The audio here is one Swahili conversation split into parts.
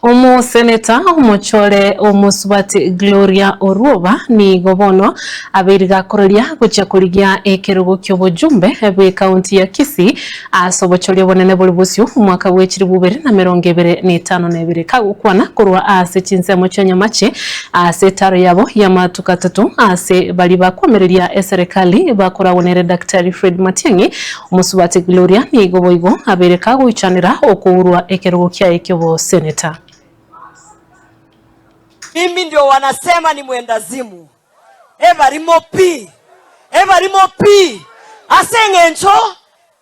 Omoseneta omochore omosubati Gloria Orwoba nigo bono abeire gakoreria gochia korigia ekerogo ki'obojumbe bw'ekaunti ya Kisii ase obochori obonene bore bosio omwaka bwe chilifu ibere na emerongo ebere na etano na ebere. Kagokwana korwa ase chinsemo chia Nyamache ase etaro yabo y'amatuko atato ase baria bakoamereria eserekari bakoragwa nere Daktari Fred Matiang'i, Omosubati Gloria nigo boigo abeire kagoichanera okourwa ekerogo kiaye ki'oboseneta. Mimi ndio wanasema ni mwendazimu, ebarimo pi, ebarimo pi. Ase eng'encho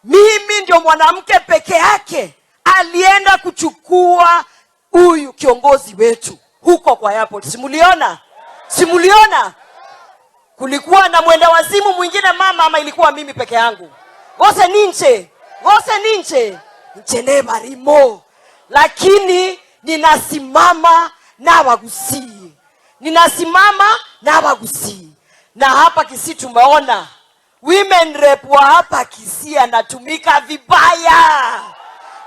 mimi ndio mwanamke peke yake alienda kuchukua huyu kiongozi wetu huko kwa airport. Simuliona? Simuliona? Kulikuwa na mwenda wazimu mwingine mama, ama ilikuwa mimi peke yangu? Gose ninche, gose ninche, nchene barimo. Lakini ninasimama na Wagusii, ninasimama na Wagusii. Na hapa Kisii tumeona women rep wa hapa Kisii anatumika vibaya,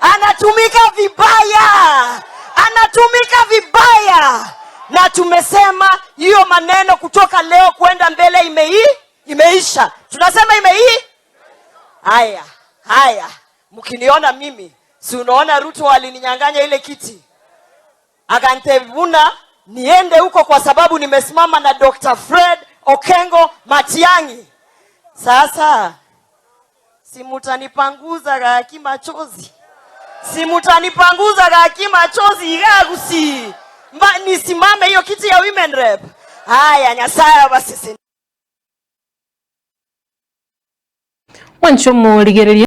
anatumika vibaya, anatumika vibaya. Na tumesema hiyo maneno kutoka leo kwenda mbele imeisha. Tunasema imei. Haya, haya, mkiniona mimi, si unaona Ruto alininyang'anya ile kiti akantevuna niende huko kwa sababu nimesimama na Dr. Fred Okengo Matiang'i. Sasa si mutanipanguza gaki machozi, si mutanipanguza gaki machozi igagusi mba nisimame hiyo kiti ya women rep. Haya, Nyasaye basese. Mwanche omorigereria.